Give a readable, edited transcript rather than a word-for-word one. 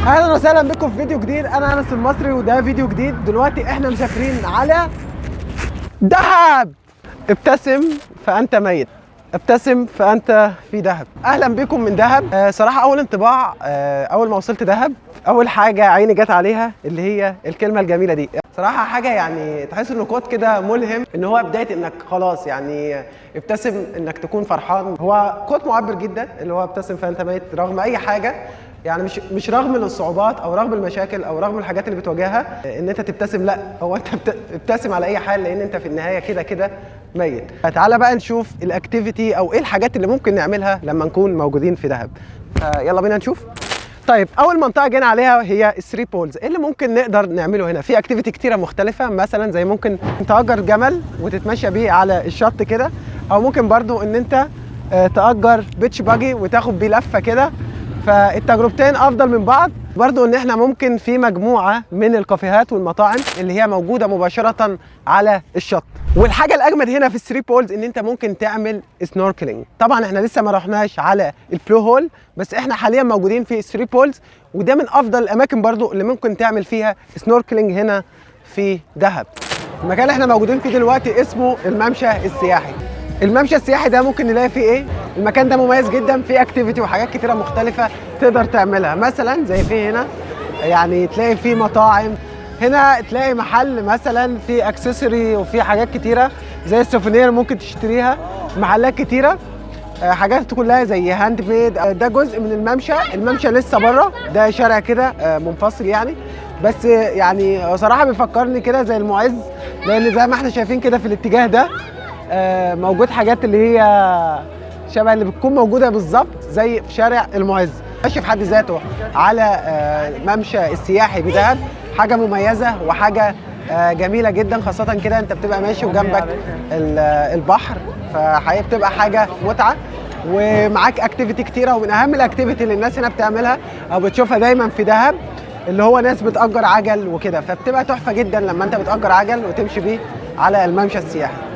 اهلا وسهلا بكم في فيديو جديد. انا انس المصري وده فيديو جديد. دلوقتي احنا مسافرين على دهب. ابتسم فانت ميت، ابتسم فانت في دهب. اهلا بكم من دهب. صراحة اول انطباع اول ما وصلت دهب، اول حاجة عيني جت عليها اللي هي الكلمة الجميلة دي. صراحة حاجة يعني تحس انه quote كده ملهم، ان هو بداية انك خلاص يعني ابتسم، انك تكون فرحان. هو quote معبر جدا اللي هو ابتسم فانت ميت، رغم اي حاجه، يعني مش رغم الصعوبات او رغم المشاكل او رغم الحاجات اللي بتواجهها ان انت تبتسم، لا هو انت ابتسم على اي حال، لان انت في النهاية كده كده ميت. تعالى بقى نشوف ال activity او ايه الحاجات اللي ممكن نعملها لما نكون موجودين في دهب. يلا بينا نشوف. طيب، اول منطقة جينا عليها هي ال Three Pools. ايه اللي ممكن نقدر نعمله هنا؟ في activity كتيرة مختلفه، مثلا زي ممكن تأجر جمل وتتمشى بيه على الشط كده، او ممكن برضو ان انت تأجر beach buggy وتاخد بيه لفه كده. فالتجربتين افضل من بعض. برضو ان احنا ممكن في مجموعة من الكافيهات والمطاعم اللي هي موجودة مباشرة على الشط. والحاجة الاجمد هنا في ال Three Pools ان انت ممكن تعمل snorkeling. طبعا احنا لسه ما رحناش على ال Blue Hole، بس احنا حاليا موجودين في Three Pools، وده من افضل الاماكن برضو اللي ممكن تعمل فيها snorkeling هنا في دهب. المكان اللي احنا موجودين فيه دلوقتي اسمه الممشى السياحي. الممشى السياحي ده ممكن نلاقي فيه ايه؟ المكان ده مميز جدا، فيه activity وحاجات كتيرة مختلفة تقدر تعملها. مثلا زي فيه هنا يعني تلاقي فيه مطاعم، هنا تلاقي محل مثلا فيه accessory وفيه حاجات كتيرة زي ال souvenir ممكن تشتريها، محلات كتيره، حاجات كلها زي handmade. ده جزء من الممشى. الممشى لسه بره، ده شارع كده منفصل يعني، بس يعني صراحة بيفكرني كده زي المعز، لان زي ما احنا شايفين كده في الاتجاه ده موجود حاجات اللي هي شبه اللي بتكون موجودة بالظبط زي في شارع المعز. ماشي في حد ذاته على ممشى السياحي بدهب حاجة مميزة وحاجه جميلة جدا، خاصة كده انت بتبقى ماشي وجنبك البحر، فحقيقة بتبقى حاجة متعه ومعاك activity كتيره. ومن اهم ال activity اللي الناس هنا بتعملها او بتشوفها دايما في دهب اللي هو ناس بتأجر عجل وكده، فبتبقى تحفة جدا لما انت بتأجر عجل وتمشي بيه على الممشى السياحي.